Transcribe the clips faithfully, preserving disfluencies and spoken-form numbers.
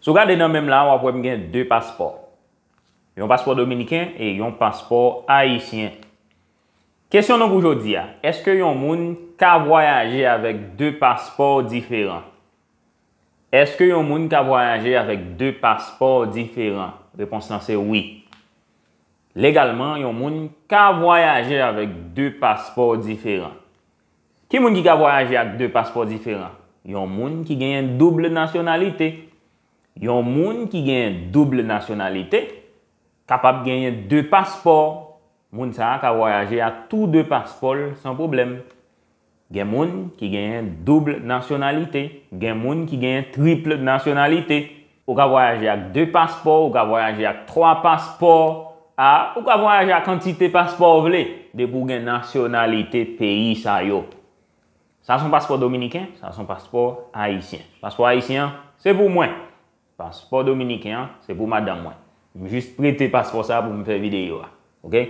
Si w gade nan men m la, w ap wè m gen de paspò. Yon paspò dominiken e yon paspò ayisyen. Kesyon nou pou jodi a, èske yon moun ka vwayaje avèk de paspò diferan? Èske yon moun ka vwayaje avèk de paspò diferan? Repons lan se wi. Legalman, yon moun ka vwayaje avèk de paspò diferan. Ki moun ki ka vwayaje ak de paspò diferan? Yon moun ki genyen doub nasyonalite. Yon moun ki genyen doub nasyonalite kapab genyen de paspò. Moun sa a ka vwayaje ak tou de paspò l san pwoblèm. Gen moun ki genyen doub nasyonalite, gen moun ki genyen trip nasyonalite. Ou ka vwayaje ak de paspò, ou ka vwayaje ak twa paspò, a, ou ka vwayaje ak kantite paspò w vle, depi w gen nasyonalite peyi sa yo. Sa se yon paspò dominiken, sa se yon paspò ayisyen. Paspò ayisyen an, se pou mwen. Paspò dominiken an, se pou madanm mwen. M jis prete paspò sa a pou m fè videyo a. Oke?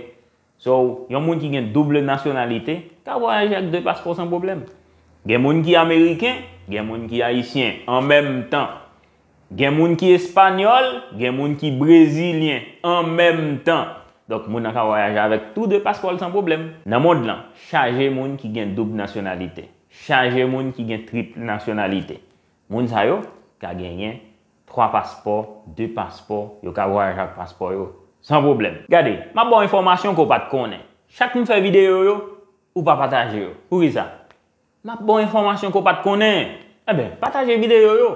So, yon moun ki gen doub nasyonalite ka vwayaje ak de paspò san pwoblèm. Gen moun ki ameriken, gen moun ki ayisyen an menm tan. Gen moun ki espanyòl, gen moun ki brezilyen an menm tan. Donk, moun nan ka vwayaje avèk tou de paspò l san pwoblèm. Nan mond lan, chaje moun ki gen doub nasyonalite. Chaje moun ki gen trip nasyonalite. Moun sa yo ka genyen twa paspò, de paspò, yo ka vwayaje ak paspò yo san pwoblèm. Gade, m ap ba w enfòmasyon ke w pa t konnen. Chak m fè videyo yo, ou pa pataje yo. Poukisa? M ap ba w enfòmasyon ke w pa t konnen. Enben, pataje videyo yo.